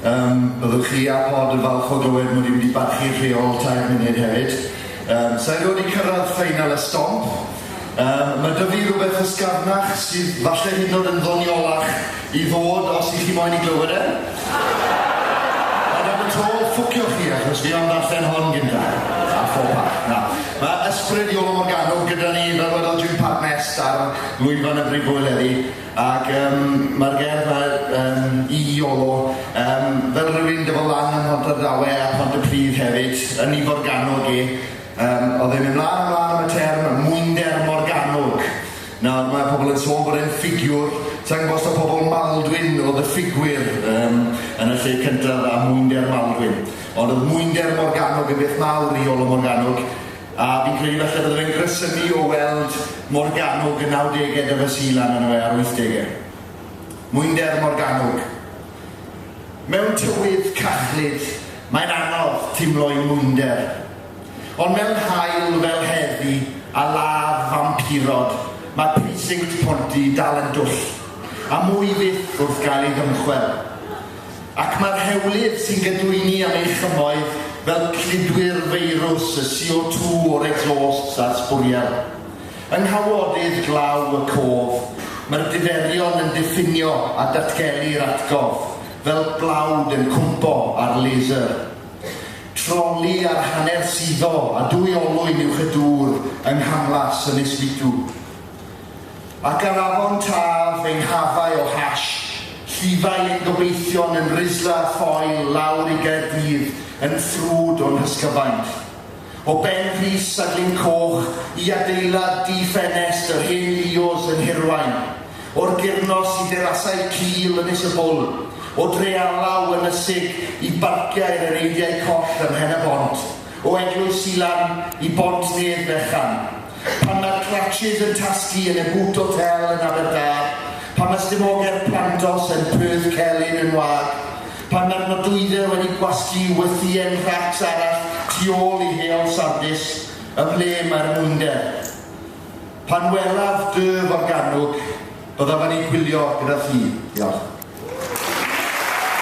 Byddwch chi a Pod yn falch o glywed mod i wedi barchu rheol 3 munud hefyd. Sa i wedi cyrraedd ffeinal y stomp. Mae 'da fi rhywbeth ysgafnach sydd falle hyd yn oed yn ddoniolach i ddod os 'y chi moyn i glywed e. Ond am y tro, ffwciwch chi, achos fi am ddarllen hon gynta. A faux pas. Na. Mae ysbryd Iolo Morganwg gyda ni, fel wedodd Jim Pat Nest ar lwyfan y Brifwyl heddi. Ac yym mae'r gerdd 'ma yym i Iolo, yym fel rhywun 'da fo lan ym Mhontardawe a Phontypridd hefyd, yn ei Forgannwg e, yym oedd e'n mynd mlaen a mlaen am y term mwynder Morgannwg. Nawr mae pobl yn sôn bod e'n ffugiwr, sa i'n gwybod os taw pobl Maldwyn oedd y ffugwyr yym yn y lle cyntaf a mwynder Maldwyn. Ond oedd mwynder Morgannwg yn beth mawr i Iolo Morgannwg. A fi'n credu falle bydde fe'n gresynu o weld Morgannwg y nawdegau 'da fy Sul lan arno fe a'r wythdegau. Mwynder Morgannwg. Mewn tywydd cachlyd, mae'n anodd teimlo'i mwynder. Ond mewn haul fel heddi a ladd fampirod, mae precinct Ponty dal yn dwll, a mwy fyth wrth gael ei ddymchwel. Ac mae'r hewlydd sy'n gadwyni am ei chymoedd fel cludwyr feirws y CO2 o'r exhausts a'r sbwriel. Yng nghawodydd glaw y cof, mae'r diferion yn diffinio a datgelu'r atgof, fel blawd yn cwmpo ar laser. Troli ar hanner suddo a dwy olwyn uwch y dŵr yng nghamlas Ynys Bitw. Ac ar afon Taf ein hafau o hash, llifai ein gobeithion yn Rizla a Foel lawr i Gaerdydd yn ffrwd o'n hysgyfaint. O Ben Rhys a Glyn Coch i adeilad di-ffenest yr hen Leo's yn Hirwaun. O'r Gurnos i derasau cul Ynys y Bwl. O Drealaw ynysig i barciau'r Eneidiau Coll ym Mhen-y-bont. O Eglwys Silan i Bont Nedd Fechan. Pan mae'r Clatches yn tasgu yn y Boot Hotel yn Aberdâr, pan mae stumogau'r plantos yn Perth Celyn yn wag, pan mae'r nodwyddau wedi gwasgu wythïen rhacs arall tu ôl i Heol Sardis, ym mhle mae'r mwynder? Pan welaf dy Forgannwg, byddaf yn ei gwylio gyda thi. Diolch.